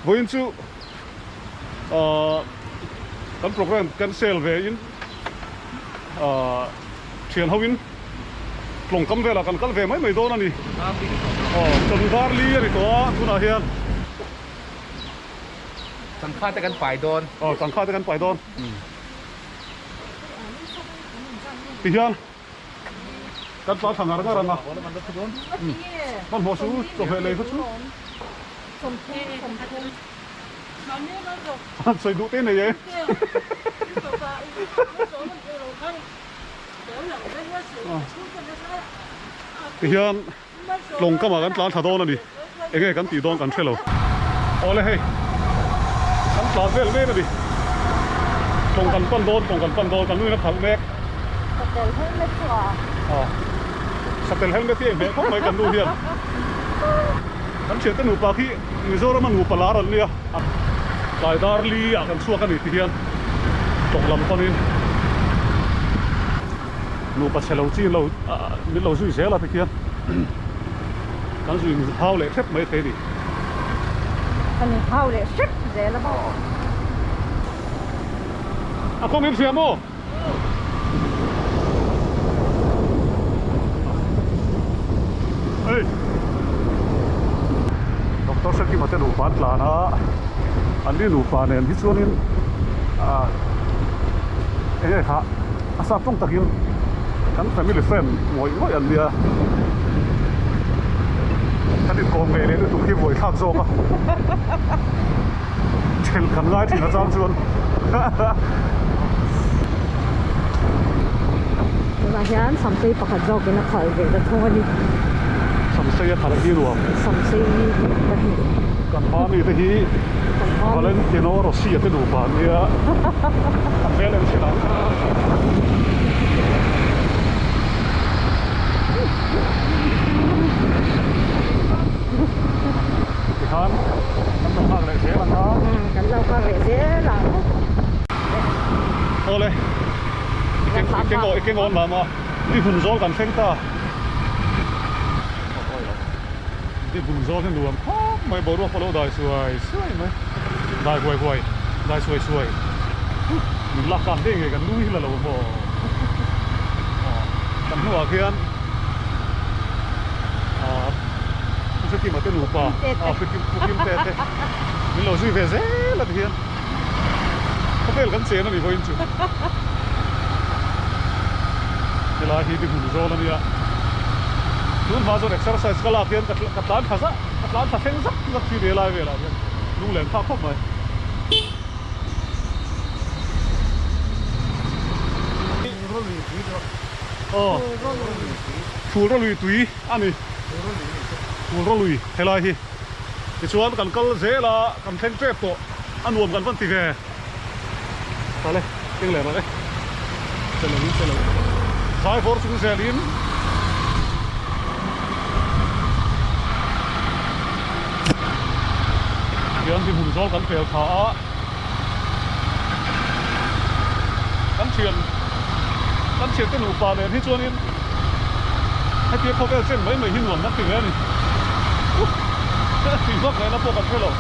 Vawiin chu ahh kan programme cancel ve in ahh thian ho in tlawng kam velah kan kal ve mai mai dawn a ni. Aw chawhnu dar li a ni tawh a tunah hian. Changkha te kan pai dawn. Aw changkha te kan pai dawn. Tihian. Kan tlan thla ngar ngar ang a. Hmanhmawh suh u, chawhmeh lei kha chu. An sawi duh te nei e. Tihian tlawng kamah kan tlan thla dawn a ni. Enge kan tih dawn kan hre lo. Awle hei, kan tlan vel mek a ni. Tlawng kan pan dawn, tlawng kan pan dawn, kan nuin a khalh mek. Satel helmet chu a. Aw, satel helmet hi a inhmeh khawp mai kan nu hian. Kan thiante nupa khi Mizorama nupa lar an nia. Tlai dar li ah kan chhuak a ni ti hian tlawng lam panin nupa chhe lo chi lo min lo zui zel a ti khian kan zui hau leh hrep mai thei a ni. Kan in hau leh hrep zel a maw? A kawng in hria maw? Ei! Doctor Hrekima te nupa an tlan a, an ni nupa nen hi chuanin ah eng nge kha a sap tawng takin kan family friend ngawih ngawih an nia kan inkawm ngei leh lutuk hi buaithlak zawk a thelh kan ngai thin atang chuan Tunah hian samsei pakhat zawkin a khalh ve ta thung a ni. Samsei a khalh hi nuam. Samsei pahnih. Kan hma mi te hi Valentino Rossi a te nupa an nia an hmel en thin ang. Tikhan kan lo nghak leh zel ang a. Kan lo nghak leh zel ang. Awle i keng awn mah maw i hmun zawl kan thleng ta. I hmun zawl hi nuam khawp mai boruak pawh lo dai suai suai mai dai huai huai dai suai suai min lak kang ngei ngei kan nui hi la lo maw kan hnuah khian ah Pu Hrekima te nupa ah Pu Kimte te min lo zui ve zel a ti hian khawvel kan chen a ni vawiin chu helai hi ti hmun zawl a nia tun hma chuan exercise ka lak hian ka tlan thla zah ka tlan thla thleng zak zak hi helai velah hian lunglen phak khawp mai. Aw Phul rawlui tui a ni Phul rawlui helai hi tichuan kan kal zel a kan thleng tep tawh a nuam kan van ti ve tale keng leh rawh e che lo in che lo zai vawr chung zel in Tiang hi hmun zawl kan pel tha a, kan thian kan thiante nupa nen hi chuanin hetia khawvel chen mai mai hi nuam kan ti ve a ni. Tih vak ngaihna pawh kan hre lo.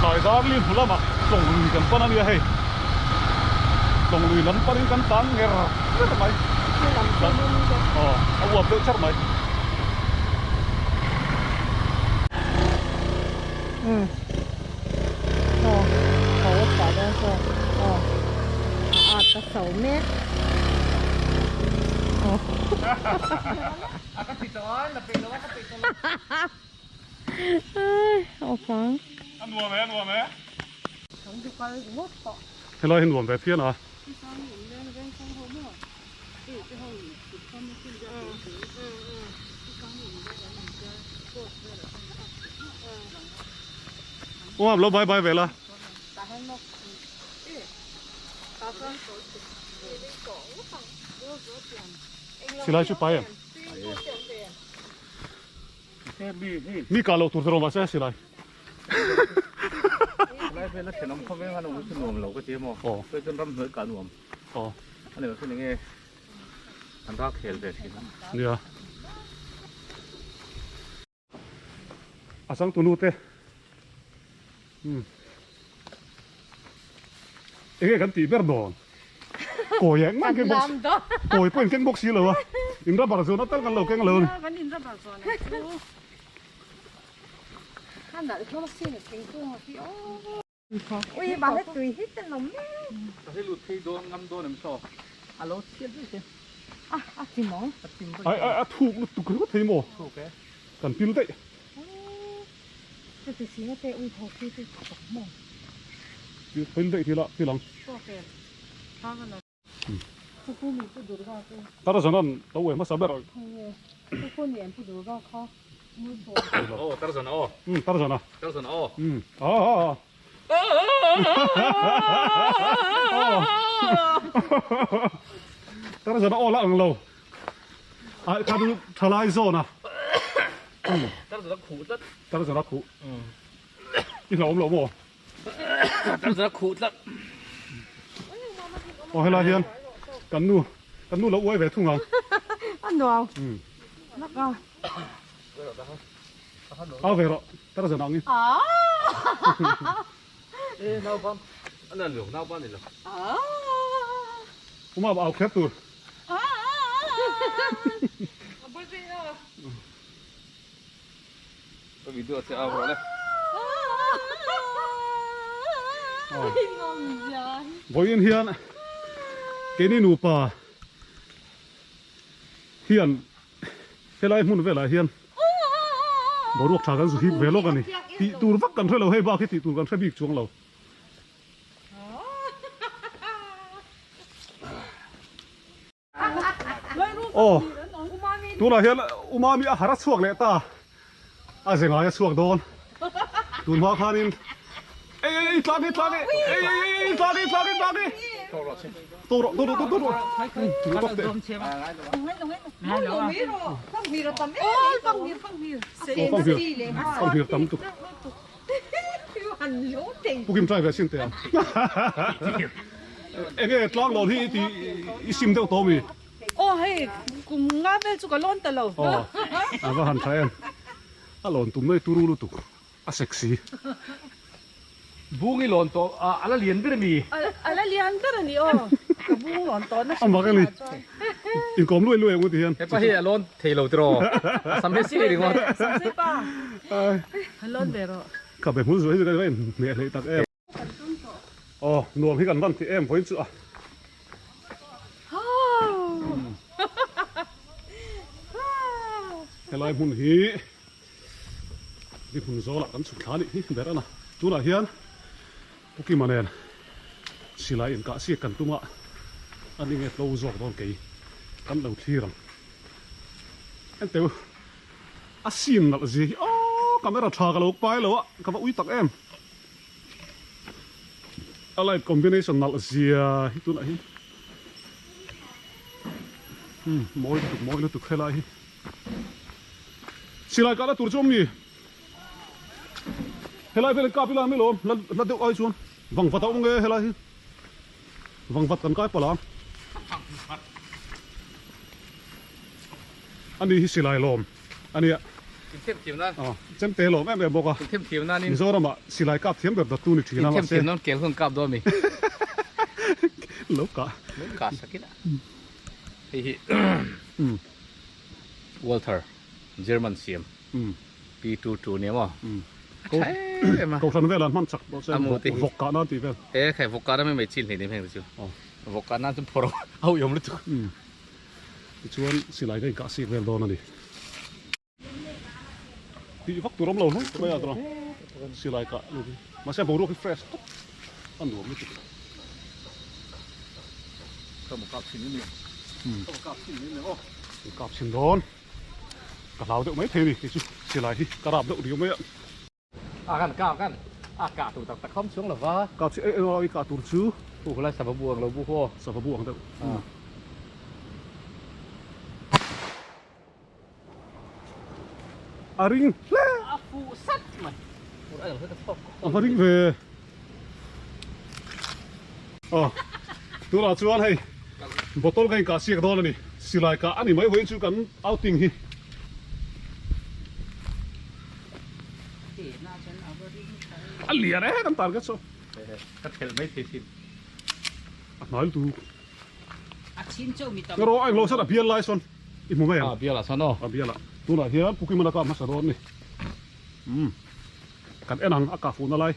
Tlai dar li hmu lamah tlawng lui kan pan a nia hei. Tlawng lui lam panin kan tan nger nger mai. Aw a uap deuh char mai. Umm aw tho a chhuah dawn saw aw a at a so mek aw aw fang a nuam e a nuam e helai hi nuam ve phian a. Uam lo bye bye ve la. Silai chu pai em? Mi kah loh tur te rawh mahse silai. Silai vel a thenawm khawveng an awm chu nuam lo ka ti emaw. Chuan ramhnuai kah nuam. Aw. A ni lo chu ni nge an rak khel ve thin a. Nia. A A changtunu te umm enge kan tih ber dawn kawi ah engmah keng bawk kawi pawh in keng bawk si lo a in rubber zawn atal kan lo keng lo a ni. Ui bà hết tùy hết tên lắm a a chim maw Ai ai a thuk lutuk ringawt thei maw kan pil daih. Chuti si na te ui tho khi chu tak maw. Pil daih thil a thil ang. Tarzan-a'n lo uai hmasa ber. Aw Tarzan-a aw. Umm Tarzan-a. Tarzan-a aw. Umm a a a. Tarzan-a aw la ang lo. Ai kha chu thalai zawn a. Tarzan-a khuh tlat. Tarzan-a khuh. I hlauhawm loh maw? Tarzan-a khuh tlat. Aw helai hian kan nu kan nu lo uai ve thung ang. A nuam. Lak a. Au ve rawh Tarzan ang i. E nauban a ni lo nauban ni lo. Uma au kher tur. Ka video che au rawh le. Vawiin hian keini nupa hian Helai hmun velah hian boruak tha kan zu hip ve lawk a ni. Tih tur vak kan hre lo, hei bak hi tih tur kan hre bik chuang lo. Aw, tunah hian Umami a har a chhuak leh ta, a ze ngai a chhuak dawn. Tun hma khanin ei ei ei tlang hi tlang hi ei ei ei ei tlang hi tlang hi tlang hi to rawh to rawh to rawh tu tawk teh fanghmir tam tuk pukim try ve sin teh ang enge tlang lawn hi i i sim deuh tawh mi aw hei kum nga vel chu ka lawn ta lo aw a va han tha em A lawn tum mai turu lutuk a sexy. Bung i lawn tawh a, a la lian ber a mi? A la lian ber a ni aw, ka bung lawn tawh na A mak a ni, inkawm luai luai ang u ti hian. Hepa hi a lawn thei lo tiraw, a sam he si ringawt. Sam sei pa, a lawn ve rawh. Ka be hmun zuai hi chu ka inhmeh hleih tak em. Aw, nuam hi kan van ti em vawiin chu a. Helai hmun hi ni hmun zawlah kan chhuk thla anih hi ber a na. Tunah hian Pu Kima nen silai inkah siak kan tum a, a ni nge tlo zawk dawn kei kan lo thlir ang. Enteu a sim nalh zia hi aw camera tha ka lo pai lo a, ka va ui tak em. A light combination nalh zia hi tunah hian umm mawi lutuk mawi lutuk helai hi silai kahna tur chu awm ni helai vel kap ila mai lo la la deuh ai chuan vangvat a awm nge helai hi vangvat kan kai palh ang ani hi silai lawm. A nia. Inthiam thiam nan. Aw, chemte lawm em em bawk a. Inthiam thiam nan in. Mizoramah silai kap thiam ber dawttu ni thin a mahse. Inthiam thiam nan kel hun kap dawn mi. Lo kah. Lo kah sak ila. Hei hi Walther German siam P22 nia maw. A tha em em a. Kohhran velah hman chak tawh se vawk kah nan tih vel. E khai vawk kah nan mai mai chin hlei nem heng te chu. Vawk kah nan chu phawrh a uiawm lutuk. Tichuan silai ka inkah sik vel dawn a ni. Tih vak tur awm lo hlawm mai a tawh silai kah luh hi. Mahse boruak hi fresh tawp a nuam lutuk. Ka mu kap chhin em ni? Ka mu kap chhin em ni aw? Ka kap chhin dawn. Ka hlau deuh mai thei a ni kei chu silai hi ka rap deuh riau mai a. A kan kah kan a kah tur tak tak khawm chuang lo va. Kah chu eng eng kah tur chu. Hu hulai sava bu ang lo bu haw. Sava bu ang deuh. A ring hle. A fuh sat mai. A va ring ve. Aw tunah chuan hei bottle ka inkah siak dawn a ni. Silai kah a ni mai vawiin chu kan outing hi. A lian e kan target chu. Ka thelh mai thei thin. A hnai lutuk. A chin chauh mi tam. Rawh a englo sawn a bial lai sawn i hmu mai ang. A bial ah sawn aw. A bial ah. Tunah hian Pu Kimana kap hmasa dawn a ni. Umm. Kan en ang a kah fuhna lai.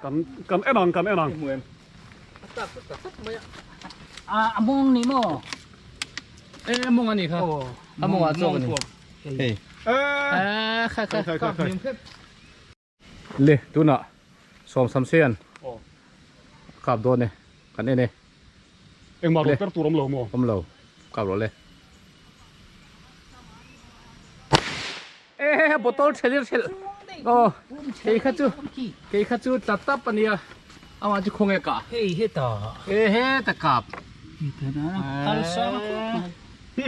Kan kan en ang kan en ang. I hmu em? A tak chu ta tak mai a. A a mawng ni maw? E a mawng a ni kha. A mawng ah chawk a ni. Hei. E khai khai khai. Le tunah sawmsam sen kap dawn e kan en e. Engmah rawn per tur awm lo maw? Awm lo kap rawh le. E bottle thelh thelh aw kei kha chu kei kha chu tla tap ania amah chu khawnge kah hei heta e heta kap kal sang khawp mai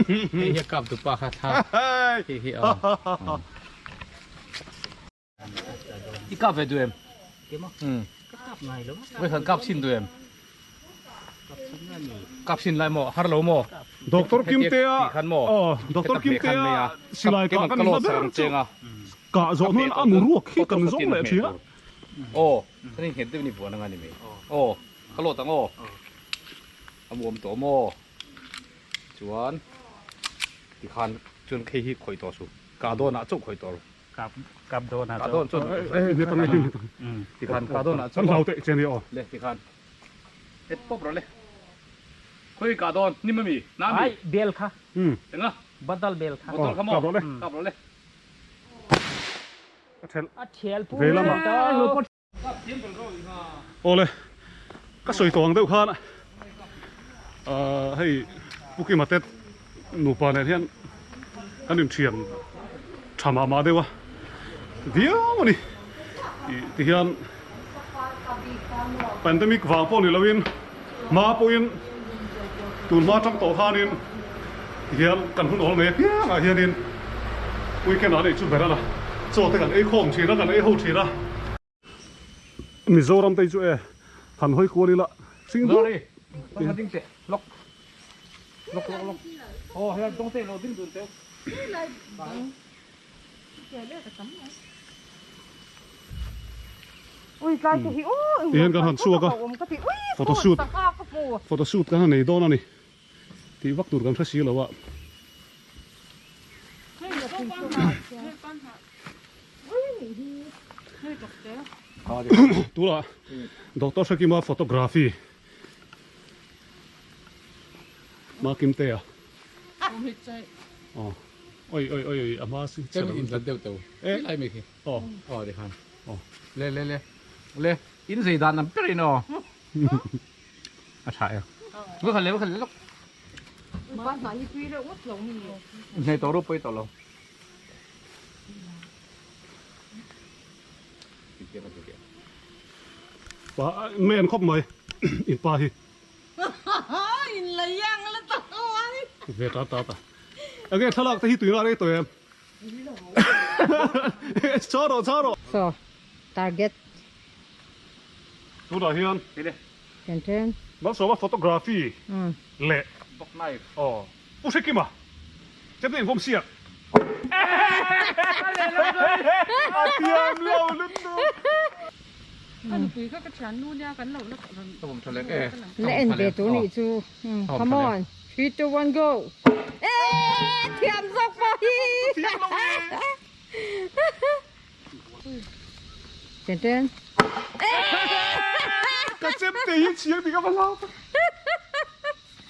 hei hi a kap tupa kha thla hei hi aw i kap ve duh em ka kap ngai lo Voi khan kap chin duh em kap chin lai maw har lo maw Doctor Kimtea aw Doctor Kimtea silai kah kan la ber chu kah zawh hnuaiin a mu ruak hi kan zawng leh thin a. Aw kan innghet deuh ni buan anga ni mai aw ka lawt ang aw a mu awm tawh maw chuan tikhan chuan khei hi khawih tawh suh kah dawnah chauh khawih tawh rawh. Kap kap dawn ah Kah dawn chuan tikhan kah dawn ah chuan hlau teh che nia aw. Le tikhan het pawp rawh le. Khawi kah dawn hnim ami na ami. Ai bel kha. Enga. Badal bel kha. Bottle kha maw. Kap rawh le. Kap rawh le. A thelh. A thial pu. Ve lamah. Awle ka sawi tawh ang deuh khan ahh hei Pu Kima te nupa nen hian kan inthian tha mah mah deuh a viau a ni ih ti hian pandemic vang pawh ni loin hma pawhin tun hma tang tawh khanin ti hian kan hun awl ngei apiangah hianin weekend ah neih chu ber a la chaw te kan ei khawm thin a kan ei ho thin a. Mizoram te hi chu e han hawi kual ila hring dup. Tihian kan han chhuak a photoshoot photoshoot kan han nei dawn a ni tih vak tur kan hre si lo a. Tunah Doctor Hrekima photography Makimtea aw oi oi oi oi a hma si Chem in hlat deuh teuh eh lai mai khi aw aw ti khan aw le le le le in zei dan ang ber in aw a tha e va khan le va khan le lawk nei tawh ru pawi tawh lo. Pa men khawp mai in pa hi. In la yang la ta mai. Ve ta ta ta. Enge thlalak te hi tuina rei tawh em? Chaw rawh chaw rawh. So target. Tunah hian Ten ten. Malsawma photography leh Bok knife. Aw. Pu Hrekima, chemte in vawm siak. A thiam lo lutuk. A nupui kha ka thian nu nia kan lo la rawn Ka vawm tha leh e. La en ve tur nih chu. Come on. 3 2 1 go. Eh thiam zawk pawh hi. Thiam lo e. Ten ten. Ka chemte hi chhiar bik a va hlau tak.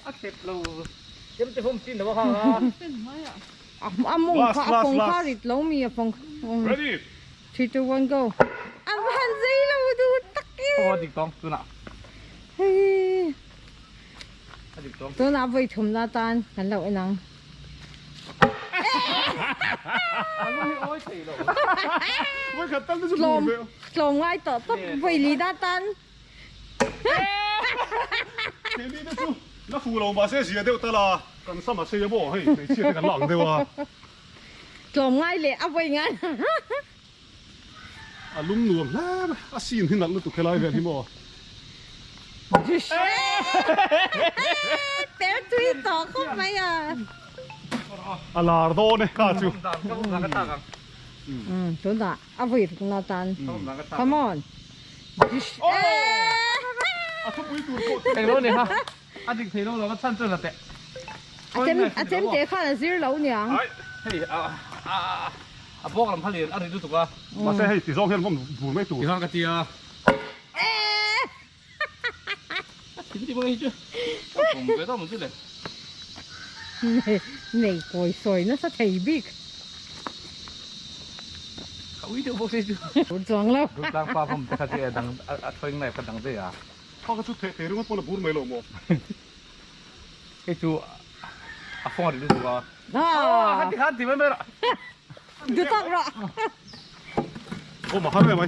A thlep lo chem te hum chin lo a kha a. A mawng kha a fawng kha rit lo mi a fawng. Ready. 3 2 1 go. A han zei lo duh tak e. Aw dik tawng tunah. Hei. A dik tawng. Tunah vawi thum na tan kan lo en ang. A lung hi awi thei lo. Vawi khat tal te chu hmu ve. Tlawm ngai tawh tawp vawi li na tan. Keini te chu la fu lo mahse zia deuh ta la kan sam a sei a maw hei hmeichhia te kan la ang deuh a. Tlawm ngai leh a vawi ngai. A lung nuam hle mai a scene hi nalh lutuk helai vel hi maw. Per tui tawh khawp mai a. A lar dawn e kha chu. Tunah a vui rukna tan. Come on. A thupui tur pawh chu. Englo ni ha. A dik thei lo lo ka chhan chu la teh. A chem a chem te khan a zir lo niang. Hei a a a bawk lam kha lian a ri lutuk a. Mahse hei ti zawng hian vawm bur mai tur. Ti khan ka ti a. Thil ti mai hi chu ka pawm ve tawh ang chu le. Nei kawi sawi nasa thei bik. Ka ui deuh bawk se chu. Bur chuang lo. Rutlang pa vawm te kha chu e dang a throwing knife kha dang daih a. Kha kha chu theh thei ringawt pawn a bur mai lo maw. Hei chu a fawng a ri lutuk a. Aw kha ti khan ti mai mai rawh. Du tak rawh. Aw ma har em mai.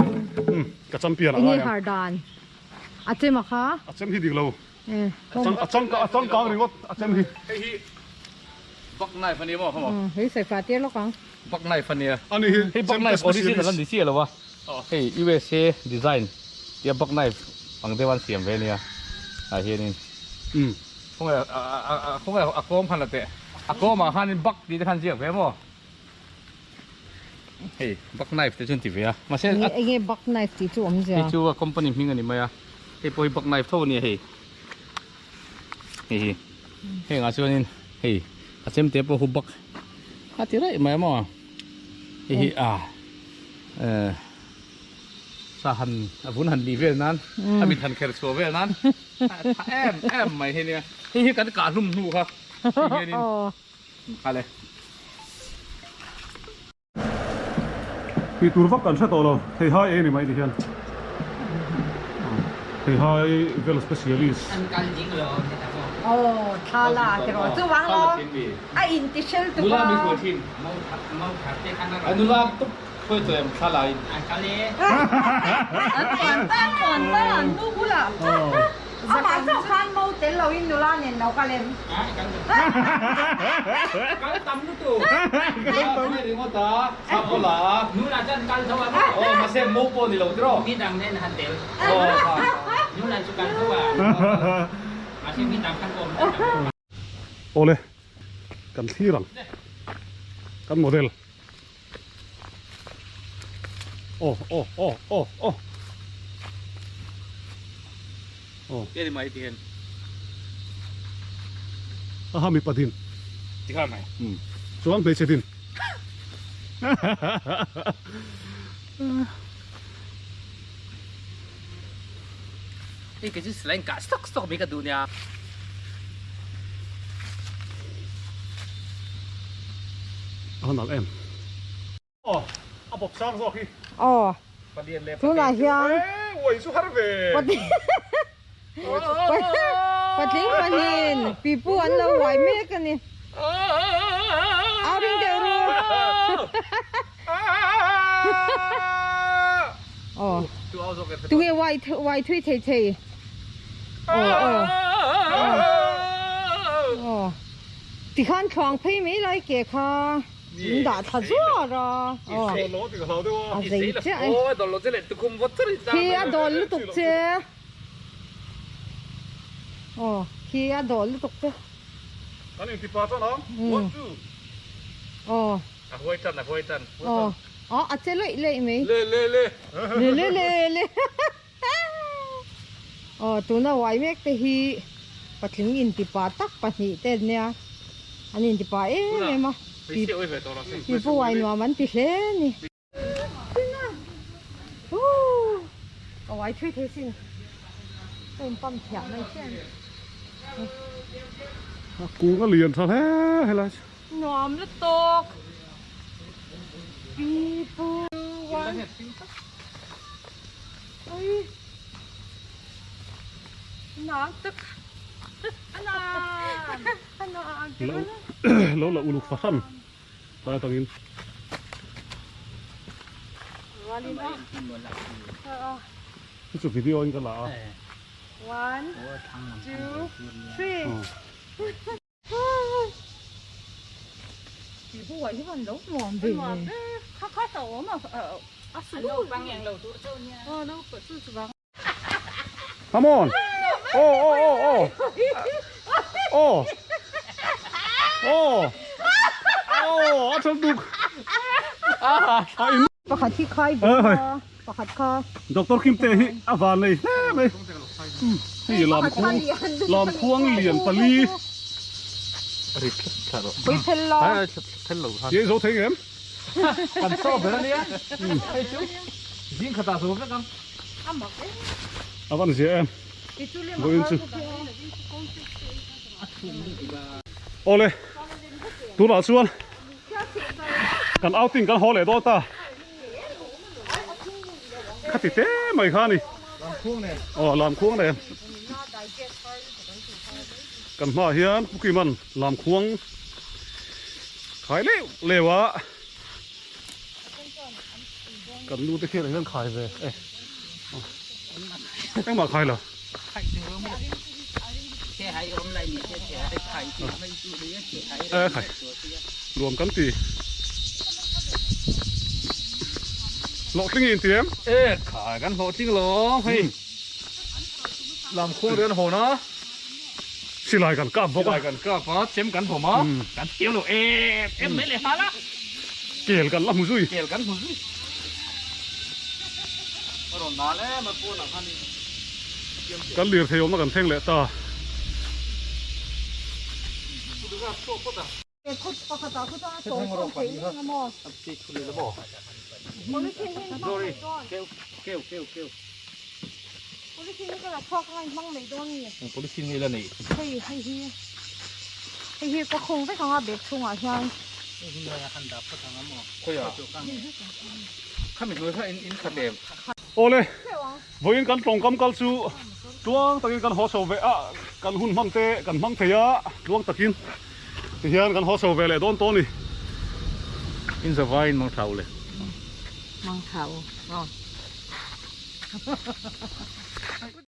Um ka champion a ngai ang. Enge har dan. A chem a kha. A chem hi dik lo. A chang a changkang ringawt a chem hi. Hei hi buck knife a ni maw kha maw. Hei sawi fah tir lawk ang. Buck knife a nia. Ani hi Hei buck knife original a ni chiah lo a. Hei USA design tia buck knife ang deuh an siam ve a nia. Ah hianin. Khawnge a khawnge a kawm khan la teh. A kawmah khanin buck tih te khan ziak ve maw. Hei buck knife te chu an ti ve a. Mahse a enge buck knife tih chu awm zia. Hei chu a company hming a ni mai a. Hei pawh hi buck knife tho a nia hei. Hei hi. Heng ah chuanin hei a chem te pawh hu buck a ti raih mai a maw. Hei hi a eh sa han a vun han lih vel nan a mit han kher chhuah vel nan a tha em em mai hei nia. Hei hi kan kah hlum hnu kha hei hianin kha le. Tih tur vak kan hre tawh lo, theihai ei ni mai ti hian theihai vel specialist. An kal ding lo ni ta maw. Aw thla la ti rawh chu vang lo a in ti hrel tuk a. Nula mi hruai thin. Mau that te khan a rawn. Nula tup hruai chawi ang thla la in. An kal e. An puan ta puan ta an nu bulah. Amah chauh khan mo tel loin nula nen lo kal em? Kal tam lutuk. Kal tam ringawt a, chhak aw la. Nula chuan kal tho a maw? Aw, mahse mo pawh ni lo tiraw? Mi dang nen han tel. Aw, kha. Nula chu kal tho a. Mahse mi dang khan awm ta tam. Awle, kan thlir ang. Kan model. Aw aw aw aw aw. Aw. Ke ni mai ti hian. Aha mipa din. Ti khan mai. Chuan hmeichhe din. Hei kei chu silai in kah sawk sawk mai ka duh nia. A la nalh em? Aw, a bawp sang zawk hi. Aw, tunah hian. E, uai chu har ve. Patling pahnihin pipu an lo uai mek a ni. Au ring deuh ru. Aw. Tunge uai uai thui thei thei. Aw aw. Aw. Tikhan thluang phei mai lai ke kha in dah thla zuar a. Aw. A zei chiah e. Khi a dawl lutuk che. Aw khi a dawl lutuk che. Kan intipa chuan ang. One two. Aw. A huai tan, a huai tan. Aw, aw a che luih luih mai. Le le le. Le le le le. Aw tuna uai mek te hi patling intipa tak pahnih te an nia. An intipa em em a. Pipu uai nuam an ti hle a ni. Ka uai thui thei sin. Ka inpam thiah mai chian. A kung a lian tha hle helai chu. Nuam lutuk. Pi pu one. Ui. Nuam tuk. Anuam. Anuam. Lo la uluk fahran. Tlai atangin. Chu chu video in ka la a. One, two, three. Come on! Oh oh oh oh! Oh! Oh! Oh! A tha tuk! Pakhat hi khai bawk a, pakhat kha. Doctor Kimte hi a van nei hle mai. Hei lamkhuang lamkhuang lian pali. Pui phel la. Ye zo thei ngem? Kan chaw ber ania. Hei chu zing khatah zo vek ang. A van zia em. Vawiin chu. Awle tunah chuan kan outing kan haw leh dawn ta khati te mai kha a ni aw lamkhuang nen kan hmaah hian Pu Kiman lamkhuang khai leuh leuh a kan nu te khian hian khai ve e engmah khai lo. E khai nuam kan ti hlawhtling in ti em? E khai kan hlawhtling lo hei lam khuang rian hawn a silai kan kap bawk a silai kan kap a chem kan hawm a kan thiam lo em em mai leh nghal a kel kan la hmu zui kel kan hmu zui a rawn nal em a pawnah khan in Kan lirthei awmna kan thleng leh ta. Awle. Vawiin kan tawngkam kal chu tluang takin kan haw chho ve a, kan hun hman te kan hmang thei a, tluang takin tihian kan haw chho ve leh dawn tawh a ni. In zavaiin mang thau le. Mang thau.